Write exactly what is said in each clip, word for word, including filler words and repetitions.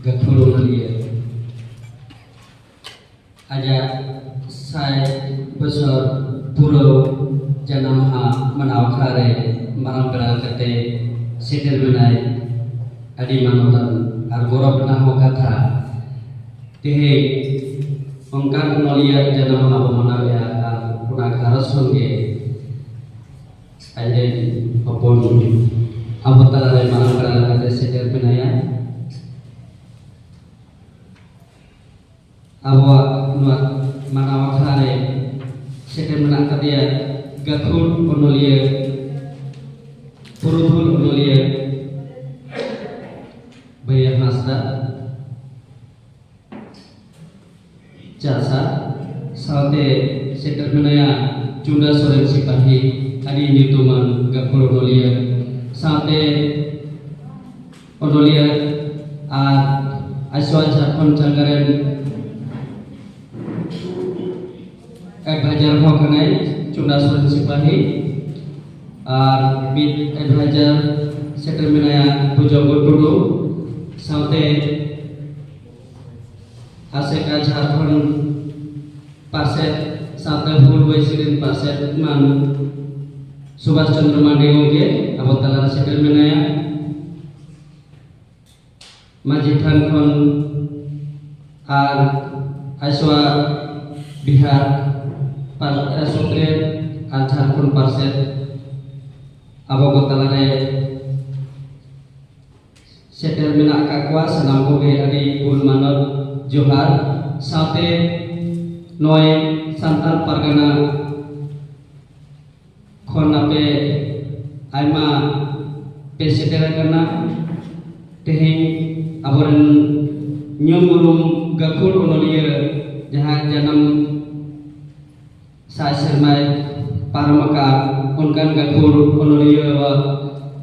ᱜᱟᱹᱠᱷᱩᱲ ᱚᱱᱚᱞᱤᱭᱟᱹ ᱟᱡᱟᱜ ᱥᱟᱭ ᱵᱚᱪᱷᱚᱨ ᱯᱩᱨᱟᱹᱣ ᱡᱟᱱᱟᱢ ᱢᱟᱦᱟ ᱢᱟᱱᱟᱣ ᱟᱠᱷᱲᱟ ᱨᱮ ᱢᱟᱨᱟᱝ ᱯᱮᱲᱟ ᱞᱮᱠᱟᱛᱮ ᱥᱮᱴᱮᱨ ᱢᱮᱱᱟᱭ᱾ ᱟᱹᱰᱤ ᱢᱟᱱᱚᱛᱟᱱ ᱟᱨ ᱜᱚᱨᱚᱵᱽ ᱨᱮᱱᱟᱜ ᱦᱚᱸ ᱠᱟᱛᱷᱟ, ᱛᱮᱦᱮᱧ ᱚᱱᱠᱟᱱ ᱚᱱᱚᱞᱤᱭᱟᱹ ᱡᱟᱱᱟᱢ ᱢᱟᱦᱟ ᱵᱚ ᱢᱟᱱᱟᱣᱮᱫᱼᱟ ᱟᱨ ᱚᱱᱟ ᱜᱷᱟᱨᱚᱸᱡᱽ ᱠᱷᱚᱱ ᱜᱮ ᱟᱡᱨᱮᱱ ᱦᱚᱯᱚᱱ ᱟᱵᱚ ᱛᱟᱞᱟᱨᱮ ᱢᱟᱨᱟᱝ ᱯᱮᱲᱟ ᱞᱮᱠᱟᱛᱮ ᱥᱮᱴᱮᱨ ᱢᱮᱱᱟᱭᱟ᱾ ᱟᱵᱚᱣᱟᱜ ᱱᱚᱣᱟ ᱢᱟᱱᱟᱣ ᱟᱠᱷᱲᱟ ᱨᱮ ᱥᱮᱴᱮᱨ ᱢᱮᱱᱟᱜ ᱟᱠᱟᱫᱮᱭᱟ ᱜᱟᱹᱠᱷᱩᱲ ᱚᱱᱚᱞᱤᱭᱟᱹ, ᱯᱩᱨᱩᱫᱷᱩᱞ ᱚᱱᱚᱞᱤᱭᱟᱹ ᱵᱷᱟᱹᱭᱭᱟᱹ ᱦᱟᱸᱥᱫᱟ ᱪᱟᱥᱟ, ᱥᱟᱶᱛᱮ ᱥᱮᱴᱮᱨ ᱢᱮᱱᱟᱭᱟ ᱪᱩᱱᱰᱟ ᱥᱚᱨᱮᱱ ᱥᱤᱯᱟᱦᱤ, ᱟᱹᱰᱤ ᱧᱩᱛᱩᱢᱟᱱ ᱜᱟᱹᱠᱷᱩᱲ ᱚᱱᱚᱞᱤᱭᱟᱹ, ᱥᱟᱶᱛᱮ ᱚᱱᱚᱞᱤᱭᱟᱹ ᱟᱨ ᱟᱡ ᱥᱚᱣᱟ ᱡᱷᱟᱲᱠᱷᱚᱸᱰ ᱪᱟᱸᱜᱟ ᱨᱮᱱ ᱮᱰᱵᱷᱟᱭᱡᱟᱨ ᱦᱚᱸ ᱠᱟᱱᱟᱭ ᱪᱩᱱᱰᱟ ᱥᱚᱨᱮᱱ ᱥᱤᱯᱟᱦᱤ᱾ ᱟᱨ ᱢᱤᱫ ᱮᱰᱵᱷᱟᱭᱡᱟᱨ ᱥᱮᱴᱮᱨ ᱢᱮᱱᱟᱭᱟ ᱵᱷᱩᱡᱚᱝᱜᱚ ᱴᱩᱰᱩ, ᱥᱟᱶᱛᱮ ᱟᱥᱮᱠᱟ ᱡᱷᱟᱲᱠᱷᱚᱸᱰ ᱯᱟᱨᱥᱮᱛ, ᱥᱟᱶᱛᱮ ᱦᱩᱞ ᱦᱩᱭ ᱥᱮᱨᱮᱧ ᱯᱟᱨᱥᱮᱛ ᱮᱢᱟᱱ ᱥᱩᱵᱷᱟᱥ ᱪᱚᱸᱫᱽᱨᱚ ᱢᱟᱱᱰᱤ ᱜᱚᱢᱠᱮ ᱟᱵᱚ ᱛᱟᱞᱟᱨᱮ ᱥᱮᱴᱮᱨ ᱢᱮᱱᱟᱭᱟ᱾ ᱢᱟᱹᱡᱷᱤ ᱛᱷᱟᱱ ᱠᱷᱚᱱ ᱟᱨ ᱟᱡ ᱥᱚᱣᱟ ᱵᱤᱦᱟᱨ ᱯᱟᱨ-, ᱥᱩᱛᱨᱮ ᱟᱨ ᱡᱷᱟᱲᱠᱷᱚᱸᱰ ᱯᱟᱨᱥᱮᱛ ᱟᱵᱚ ᱠᱚ ᱛᱟᱞᱟᱨᱮ ᱥᱮᱴᱮᱨ ᱢᱮᱱᱟᱜ ᱟᱠᱟᱫ ᱠᱚᱣᱟ᱾ ᱥᱟᱱᱟᱢ ᱠᱚᱜᱮ ᱟᱹᱰᱤ ᱜᱩᱱ ᱢᱟᱱᱚᱛ ᱡᱚᱦᱟᱨ᱾ ᱥᱟᱶᱛᱮ ᱱᱚᱜᱼᱚᱭ ᱥᱟᱱᱛᱟᱲ ᱯᱟᱨᱜᱟᱱᱟ ᱠᱷᱚᱱ ᱟᱯᱮ ᱟᱭᱢᱟ ᱯᱮ ᱥᱮᱴᱮᱨ ᱟᱠᱟᱱᱟ᱾ ᱛᱮᱦᱮᱧ ᱟᱵᱚᱨᱮᱱ ᱧᱩᱢ ᱩᱨᱩᱢ ᱜᱟᱹᱠᱷᱩᱲ ᱚᱱᱚᱞᱤᱭᱟᱹ, ᱡᱟᱦᱟᱸᱭ ᱡᱟᱱᱟᱢ ᱥᱟᱭ ᱥᱮᱨᱢᱟᱭ ᱯᱟᱨᱚᱢ ᱟᱠᱟᱫ ᱚᱱᱠᱟᱱ ᱜᱟᱹᱠᱷᱩᱲ ᱚᱱᱚᱞᱤᱭᱟᱹᱣᱟᱜ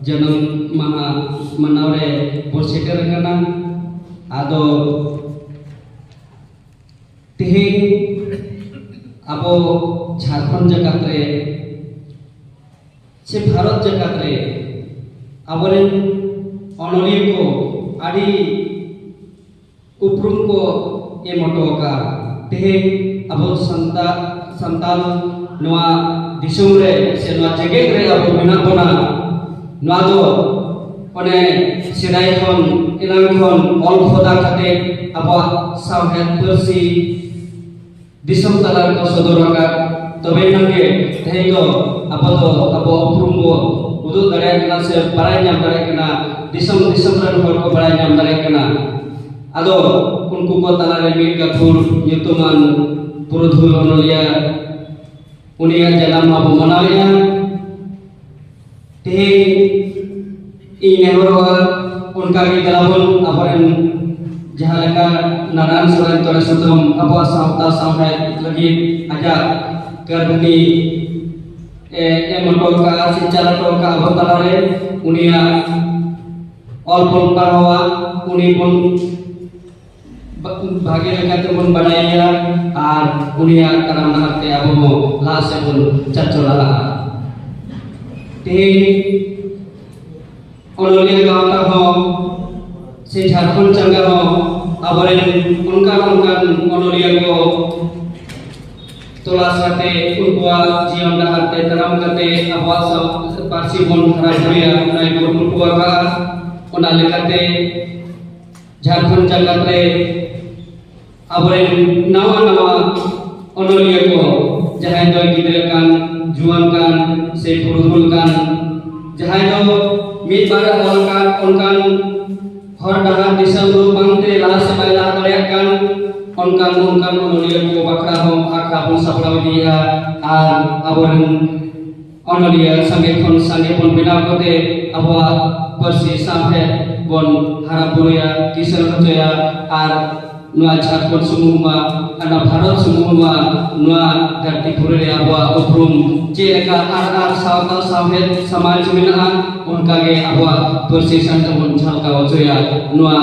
ᱡᱟᱱᱟᱢ ᱢᱟᱦᱟ ᱢᱟᱱᱟᱣ ᱨᱮ ᱵᱚᱱ ᱥᱮᱴᱮᱨ ᱟᱠᱟᱱᱟ᱾ ᱟᱫᱚ ᱛᱮᱦᱮᱧ ᱟᱵᱚ ᱡᱷᱟᱲᱠᱷᱚᱸᱰ ᱡᱟᱠᱟᱛ ᱨᱮ ᱥᱮ ᱵᱷᱟᱨᱚᱛ ᱡᱟᱠᱟᱛ ᱨᱮ ᱟᱵᱚᱨᱮᱱ ᱚᱱᱚᱞᱤᱭᱟᱹ ᱠᱚ ᱟᱹᱰᱤ ᱩᱯᱨᱩᱢ ᱠᱚ ᱮᱢ ᱦᱚᱴᱚ ᱟᱠᱟᱫᱼᱟ᱾ ᱛᱮᱦᱮᱧ ᱟᱵᱚ ᱥᱟᱱᱛᱟᱲ ᱥᱟᱱᱛᱟᱲ ᱱᱚᱣᱟ ᱫᱤᱥᱚᱢ ᱨᱮ ᱥᱮ ᱱᱚᱣᱟ ᱡᱮᱜᱮᱛ ᱨᱮ ᱟᱵᱚ ᱢᱮᱱᱟᱜ ᱵᱚᱱᱟ, ᱱᱚᱣᱟ ᱫᱚ ᱚᱱᱮ ᱥᱮᱫᱟᱭ ᱠᱷᱚᱱ ᱮᱱᱟᱝ ᱠᱷᱚᱱ ᱚᱞ ᱠᱷᱚᱫᱟ ᱠᱟᱛᱮ ᱟᱵᱚᱣᱟᱜ ᱥᱟᱶᱦᱮᱫ ᱯᱟᱹᱨᱥᱤ ᱫᱤᱥᱚᱢ ᱛᱟᱞᱟ ᱨᱮᱠᱚ ᱥᱚᱫᱚᱨ ᱟᱠᱟᱫ᱾ ᱛᱚᱵᱮ ᱮᱱᱟᱝ ᱜᱮ ᱛᱮᱦᱮᱧ ᱫᱚ ᱟᱵᱚ ᱫᱚ ᱟᱵᱚᱣᱟᱜ ᱩᱯᱨᱩᱢ ᱵᱚ ᱩᱫᱩᱜ ᱫᱟᱲᱮᱭᱟᱜ ᱠᱟᱱᱟ ᱥᱮ ᱵᱟᱲᱟᱭ ᱧᱟᱢ ᱫᱟᱲᱮᱭᱟᱜ ᱠᱟᱱᱟ, ᱫᱤᱥᱚᱢ ᱫᱤᱥᱚᱢ ᱨᱮᱱ ᱦᱚᱲ ᱠᱚ ᱵᱟᱲᱟᱭ ᱧᱟᱢ ᱫᱟᱲᱮᱭᱟᱜ ᱠᱟᱱᱟ᱾ ᱟᱫᱚ ᱩᱱᱠᱩ ᱠᱚ ᱛᱟᱞᱟᱨᱮ ᱢᱤᱫ ᱜᱟᱹᱠᱷᱩᱲ ᱧᱩᱛᱩᱢᱟᱱ ᱯᱩᱨᱩᱫᱷᱩᱞ ᱚᱱᱚᱞᱤᱭᱟᱹ, ᱩᱱᱤᱭᱟᱜ ᱡᱟᱱᱟᱢ ᱢᱟᱵᱚ ᱢᱟᱱᱟᱣᱮᱫᱼᱟ᱾ ᱛᱮᱦᱮᱧ ᱤᱧ ᱱᱮᱦᱚᱨᱚᱜᱼᱟ, ᱚᱱᱠᱟ ᱜᱮ ᱫᱮᱞᱟᱵᱚᱱ ᱟᱵᱚᱨᱮᱱ ᱡᱟᱦᱟᱸ ᱞᱮᱠᱟ ᱱᱟᱨᱟᱭᱚᱱ ᱥᱚᱨᱮᱱ ᱛᱚᱲᱮ ᱥᱩᱛᱟᱹᱢ ᱟᱵᱚᱣᱟᱜ ᱥᱟᱶᱛᱟ ᱥᱟᱶᱦᱮᱫ ᱞᱟᱹᱜᱤᱫ ᱟᱡᱟᱜ ᱠᱟᱹᱨᱫᱷᱟᱹᱱᱤ ᱮ ᱮᱢ ᱦᱚᱴᱚ ᱠᱟᱜᱼᱟ ᱥᱮ ᱪᱟᱞ ᱦᱚᱴᱚ ᱠᱟᱜᱼᱟ ᱟᱵᱚ ᱛᱟᱞᱟᱨᱮ, ᱩᱱᱤᱭᱟᱜ ᱚᱞ ᱵᱚᱱ ᱯᱟᱲᱦᱟᱣᱟ, ᱩᱱᱤ ᱵᱚᱱ ᱵᱷᱟᱜᱮ ᱞᱮᱠᱟᱛᱮ ᱵᱚᱱ ᱵᱟᱲᱟᱭᱟ ᱟᱨ ᱩᱱᱤᱭᱟᱜ ᱛᱟᱲᱟᱢ ᱰᱟᱦᱟᱨ ᱛᱮ ᱟᱵᱚ ᱦᱚᱸ ᱞᱟᱦᱟ ᱥᱮᱫ ᱵᱚᱱ ᱪᱟᱪᱚ ᱞᱟᱦᱟᱜᱼᱟ᱾ ᱛᱮᱦᱮᱧ ᱚᱱᱚᱞᱤᱭᱟᱹ ᱜᱟᱶᱛᱟ ᱦᱚᱸ ᱥᱮ ᱡᱷᱟᱲᱠᱷᱚᱸᱰ ᱪᱟᱸᱜᱟ ᱦᱚᱸ ᱟᱵᱚᱨᱮᱱ ᱚᱱᱠᱟᱱ ᱚᱱᱠᱟᱱ ᱚᱱᱚᱞᱤᱭᱟᱹ ᱠᱚ ᱛᱚᱞᱟᱥ ᱠᱟᱛᱮ ᱩᱱᱠᱩᱣᱟᱜ ᱡᱤᱭᱚᱱ ᱰᱟᱦᱟᱨ ᱛᱮ ᱛᱟᱲᱟᱢ ᱠᱟᱛᱮ ᱟᱵᱚᱣᱟᱜ ᱥᱟᱶ-, ᱯᱟᱹᱨᱥᱤ ᱵᱚᱱ ᱦᱟᱨᱟ ᱵᱩᱨᱩᱭᱟ, ᱚᱱᱟ ᱜᱮᱵᱚᱱ ᱠᱩᱨᱩᱢᱩᱴᱩ ᱟᱠᱟᱫᱼᱟ᱾ ᱚᱱᱟ ᱞᱮᱠᱟᱛᱮ ᱡᱷᱟᱲᱠᱷᱚᱸᱰ ᱡᱟᱠᱟᱛ ᱨᱮ ᱟᱵᱚᱨᱮᱱ ᱱᱟᱣᱟ ᱱᱟᱣᱟ ᱚᱱᱚᱞᱤᱭᱟᱹ ᱠᱚ, ᱡᱟᱦᱟᱸᱭ ᱫᱚ ᱜᱤᱫᱽᱨᱟᱹ ᱠᱟᱱ, ᱡᱩᱣᱟᱹᱱ ᱠᱟᱱ ᱥᱮ ᱯᱩᱨᱩᱫᱷᱩᱞ ᱠᱟᱱ, ᱡᱟᱦᱟᱸᱭ ᱫᱚ ᱢᱤᱫ ᱵᱟᱨ ᱚᱞ ᱟᱠᱟᱫ ᱚᱱᱠᱟᱱ ᱦᱚᱨ ᱰᱟᱦᱟᱨ ᱫᱤᱥᱟᱹ ᱩᱫᱩᱜ ᱵᱟᱝᱛᱮ ᱞᱟᱦᱟ ᱥᱮᱫ ᱵᱟᱭ ᱞᱟᱦᱟ ᱫᱟᱲᱮᱭᱟᱜ ᱠᱟᱱ, ᱚᱱᱠᱟᱱ ᱚᱱᱠᱟᱱ ᱚᱱᱚᱞᱤᱭᱟᱹ ᱠᱚ ᱵᱟᱠᱷᱨᱟ ᱦᱚᱸ ᱟᱠᱷᱲᱟ ᱵᱚᱱ ᱥᱟᱯᱲᱟᱣ ᱤᱫᱤᱭᱮᱫᱼᱟ᱾ ᱟᱨ ᱟᱵᱚᱨᱮᱱ ᱚᱱᱚᱞᱤᱭᱟᱹ ᱥᱟᱸᱜᱮ ᱠᱷᱚᱱ ᱥᱟᱸᱜᱮ ᱵᱚᱱ ᱵᱮᱱᱟᱣ ᱠᱟᱛᱮ ᱟᱵᱚᱣᱟᱜ ᱯᱟᱹᱨᱥᱤ ᱥᱟᱶᱦᱮᱫ ᱵᱚᱱ ᱦᱟᱨᱟ ᱵᱩᱨᱩᱭᱟ, ᱠᱤᱥᱟᱹᱬ ᱦᱚᱪᱚᱭᱟ ᱟᱨ ᱱᱚᱣᱟ ᱡᱷᱟᱲᱠᱷᱚᱸᱰ ᱥᱩᱢᱩᱝ ᱢᱟ, ᱚᱱᱟ ᱵᱷᱟᱨᱚᱛ ᱥᱩᱢᱩᱝ ᱢᱟ, ᱱᱚᱣᱟ ᱫᱷᱟᱹᱨᱛᱤ ᱯᱩᱨᱤ ᱨᱮ ᱟᱵᱚᱣᱟᱜ ᱩᱯᱨᱩᱢ ᱪᱮᱫ ᱞᱮᱠᱟ ᱟᱨ ᱟᱨ ᱥᱟᱶᱛᱟ ᱥᱟᱶᱦᱮᱫ ᱥᱚᱢᱟᱡᱽ ᱢᱮᱱᱟᱜᱼᱟ, ᱚᱱᱠᱟᱜᱮ ᱟᱵᱚᱣᱟᱜ ᱯᱟᱹᱨᱥᱤ ᱥᱟᱶᱦᱮᱫ ᱵᱚᱱ ᱡᱷᱟᱞᱠᱟᱣ ᱦᱚᱪᱚᱭᱟ᱾ ᱱᱚᱣᱟ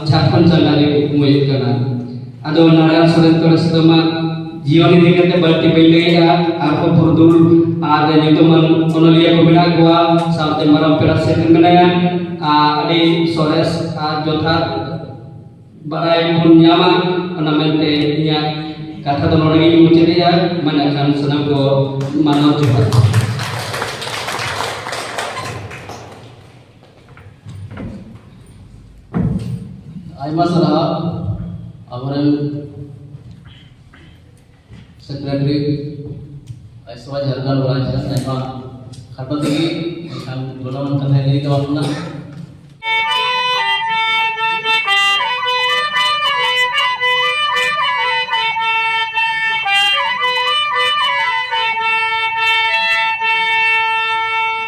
ᱡᱷᱟᱲᱠᱷᱚᱸᱰ ᱪᱟᱸᱜᱟ ᱨᱮ ᱠᱩᱠᱢᱩᱭᱮᱫ ᱠᱟᱱᱟ᱾ ᱟᱫᱚ ᱱᱟᱨᱟᱭᱚᱱ ᱥᱚᱨᱮᱱ ᱛᱚᱲᱮ ᱥᱩᱛᱟᱹᱢᱟᱜ ᱡᱤᱭᱚᱱ ᱤᱫᱤ ᱠᱟᱛᱮ ᱵᱟᱹᱲᱛᱤ ᱵᱟᱹᱧ ᱞᱟᱹᱭᱮᱜᱼᱟ, ᱟᱨᱦᱚᱸ ᱯᱩᱨᱩᱫᱷᱩᱞ ᱟᱨ ᱧᱩᱛᱩᱢᱟᱱ ᱚᱱᱚᱞᱤᱭᱟᱹ ᱠᱚ ᱢᱮᱱᱟᱜ ᱠᱚᱣᱟ, ᱥᱟᱶᱛᱮ ᱢᱟᱨᱟᱝ ᱯᱮᱲᱟ ᱥᱮᱴᱮᱨ ᱢᱮᱱᱟᱭᱟ᱾ ᱟᱨ ᱟᱹᱰᱤ ᱥᱚᱨᱮᱥ ᱟᱨ ᱡᱚᱛᱷᱟᱛ ᱵᱟᱲᱟᱭ ᱵᱚᱱ ᱧᱟᱢᱟ᱾ ᱚᱱᱟ ᱢᱮᱱᱛᱮ ᱤᱧᱟᱹᱜ ᱠᱟᱛᱷᱟ ᱫᱚ ᱱᱚᱰᱮ ᱜᱤᱧ ᱢᱩᱪᱟᱹᱫᱮᱜᱼᱟ᱾ ᱢᱟ ᱮᱱᱠᱷᱟᱱ ᱥᱟᱱᱟᱢ ᱠᱚ ᱢᱟᱱᱟᱣ ᱡᱚᱦᱟᱨ᱾ ᱟᱭᱢᱟ ᱥᱟᱨᱦᱟᱣ ᱟᱵᱚᱨᱮᱱ ᱥᱮᱠᱨᱮᱴᱟᱨᱤ ᱟᱭᱥᱚᱣᱟ ᱡᱷᱟᱲᱠᱷᱚᱸᱰ ᱵᱨᱟᱧᱪ ᱨᱮᱱ᱾ ᱟᱭᱢᱟ ᱠᱷᱟᱴᱚ ᱛᱮᱜᱮ ᱮᱱᱠᱷᱟᱱ ᱜᱚᱱᱚᱝ ᱠᱟᱛᱷᱟᱭ ᱞᱟᱹᱭ ᱛᱟᱵᱚᱱ ᱠᱟᱱᱟ᱾